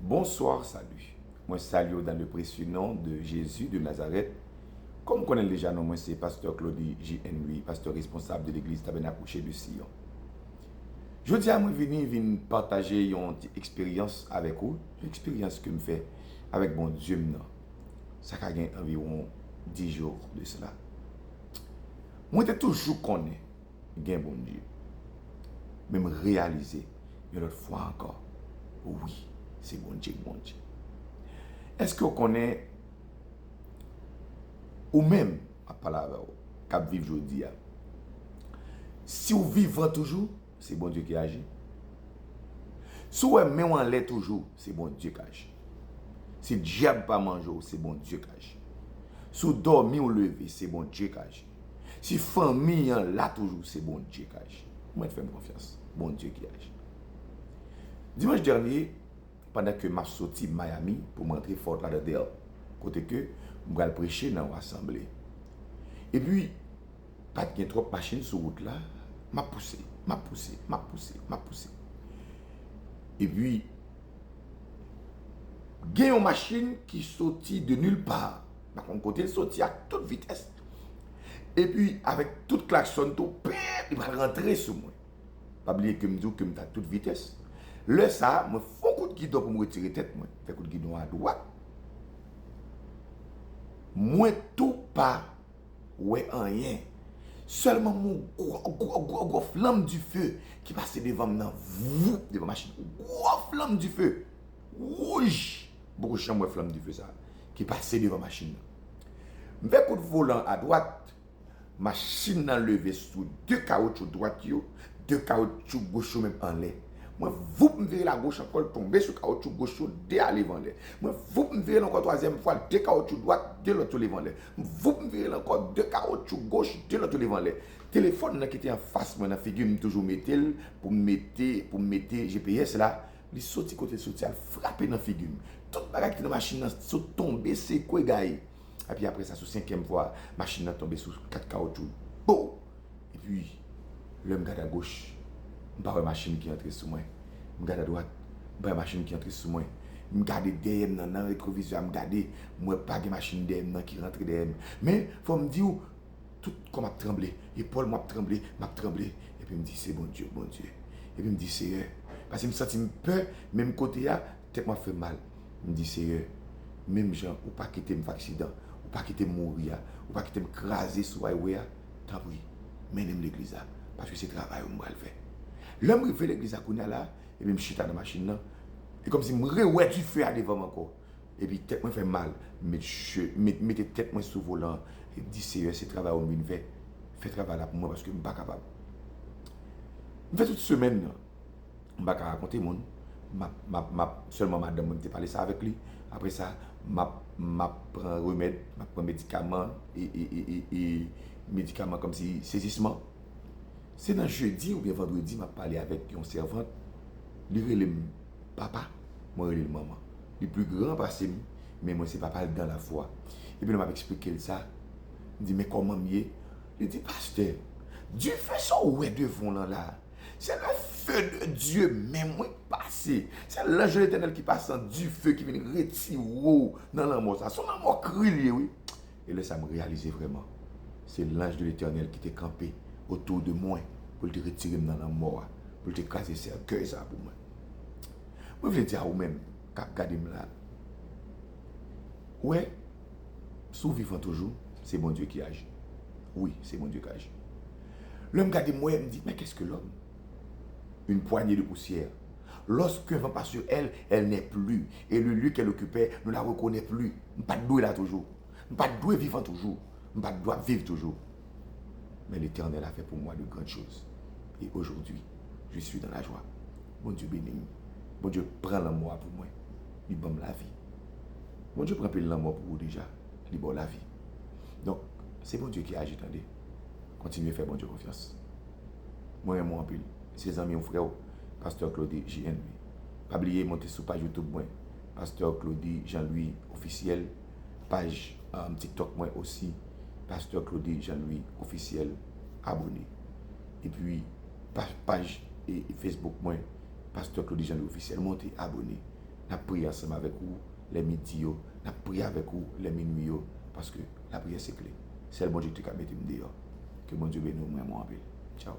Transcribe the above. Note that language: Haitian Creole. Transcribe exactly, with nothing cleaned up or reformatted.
Bonsoir, salut. Mwen salye w dans le précieux nom de Jésus de Nazareth. Kòm w konnen l deja, non mwen se Pastè Claudy J. Henry, pastè responsab de legliz Tabènak Woche de Siyon. Jodi a, mwen vini, vin pataje yon ti eksperyans avèk ou, yon eksperyans ke m fè avèk Bondye m nan. Sa ka gen anviwon dis jou de sela. Mwen te toujou konnen gen Bondye. Men m reyalize yon lòt fwa ankò, wi, se Bondye k Bondye. Èske w konnen, ou menm, m ap pale avè w, k ap viv jodi a, si w vivan toujou, se Bondye ki aji. Si w wè men w anlè toujou, se Bondye k aji. Si dyab pa manje w, se Bondye k aji. Si w dòmi w leve, se Bondye k aji. Si fanmi an la toujou, se Bondye k aji. Ou mèt fè m konfyans. Bondye ki aji. Dimanch dènye, pandan ke m ap soti Miami pou m rantre Fort Lauderdale, kote ke m pral preche nan yon asanble. Epi, pa t gen twòp machin sou wout la, m ap pouse, m ap pouse, m ap pouse, m ap pouse. Epi, gen yon machin ki soti de nulle part. M pa konn kote l soti ak tout vitès. Epi, avèk tout klaksòn tou, pèp, li pral rantre sou mwen. Pa bliye ke m di w ke m t ak tout vitès. Lè sa a, mwen fè yon kout gidon pou m retire tèt mwen. Fè kout gidon a dwat. Mwen tou pa wè anyen. Sèlman m wè yon gwo, gwo, gwo, gwo flanm dife ki pase devan m nan, voup, devan machin. Gwo flanm dife. Wouj! M poko janm wè flanm dife sa a ki pase devan machin nan. M fè kout volan a dwat, machin nan leve sou de kawotchou dwat yo, de kawotchou goch yo menm anlè. Mwen, voup, m vire lagoch ankò, l tonbe sou kawotchou goch yo, de a leve anlè. Mwen, voup, m vire l ankò twazyèm fwa, de kawotchou dwat, de lòt yo leve anlè. M voup, m vire l ankò, de kawotchou goch, de lòt yo leve anlè. Telefòn nan ki te anfas mwen nan figi m, m toujou mete l pou m mete, pou m mete G P S la, li soti kote l soti al frape nan figi m. Tout bagay ki te nan machin nan sot tonbe, sekwe, gaye. Epi apre sa, sou senkyèm fwa, machin nan tonbe sou kat kawotchou. Bo! Epi, lè m gade agoch, m pa wè machin ki antre sou mwen. M gade adwat, m pa wè machin ki antre sou mwen. M gade dèyè m nan, nan retwovizè a, m gade, m wè pa gen machin dèyè m nan ki rantre dèyè m. Men, fò m di w, tout kò m ap tranble, epòl mwen ap tranble, m ap tranble. Epi m di, se Bondye, Bondye. Epi m di, Seyè, paske m santi m pè, menm kote a, tèt mwen ap fè m mal. M di, Seyè, menm jan ou pa kite m fè aksidan, ou pa kite m mouri a, ou pa kite m kraze sou highway a, tanpri, mennen m legliz la, paske se travay ou m pral fè. Lè m rive legliz la kounye a la, epi m chita nan machin nan, e kòmsi m rewè dife a devan m ankò. Epi tèt mwen fè m mal. M met je, met, mete tèt mwen sou volan an. E m di, Seyè, se travay ou m vin fè. Fè travay la pou mwen paske m pa kapab. M fè tout semèn nan. M pa ka rakonte moun. M ap, m ap, m ap, sèlman madanm mwen, m te pale sa avèk li. Apre sa, m ap, m ap pran remèd, m ap pran medikaman, e, e, e, e, e medikaman kòmsi sezisman. Se nan jedi oubyen vandredi m ap pale avèk yon sèvant, li rele m papa, mwen rele l manman. Li pli gran pase m, men mwen se papa l dan lafwa. Epi lè m ap eksplike l sa, m di, men kòman m ye? Li di, pastè, dife sa w wè devan w lan la, se le feu de Dieu menm wi k pase. Se lanj de Letènèl ki pase an dife ki vin retire w nan lanmò sa. Se yon lanmò kri l ye wi. E lè sa a, m reyalize vrèman, se lanj de Letènèl ki te kanpe otou de mwen pou l te retire m nan lanmò a, pou l te kraze sèkèy sa a pou mwen. Mwen vle di a ou menm k ap gade m la, ou wè, si w vivan toujou, se Bondye ki aji. Wi, se Bondye k aji. Lè m gade m wè, m di, mais qu'est-ce que l'homme? Une poignée de poussière. Lorsqu'un vent passe sur elle, elle n'est plus. Et le lieu qu'elle occupait, nous la reconnaît plus. M pa t dwe la toujou. M pa t dwe vivan toujou. M pa t dwe ap viv toujou. Mais l'Éternel a fait pour moi de grandes choses. Et aujourd'hui, je suis dans la joie. Bondye beni m. Bondye pran lanmò a pou mwen. Li ban m lavi. Bondye pran pil lanmò pou ou deja. Li ba w lavi. Donk, se Bondye ki aji, tande. Kontinye fè Bondye konfyans. Mwen renmen w anpil. Se zanmi w, frè w, pastè Claudy J. Henry. Pa bliye monte sou paj YouTube mwen, pastè Claudy Jean Louis Officiel, paj, um, TikTok mwen osi, pastè Claudy Jean Louis Officiel, abone. Epi, pa-, paj, e, e Facebook mwen, pastè Claudy Jean Louis Officiel, monte, abone. N ap priye ansanm avèk ou lè midi yo. N ap priye avèk ou lè minui yo. Paske lapriyè se kle. Sèl Bondye ki te ka mete m deyò. Ke Bondye beni w, m renmen w anpil. Tchaw.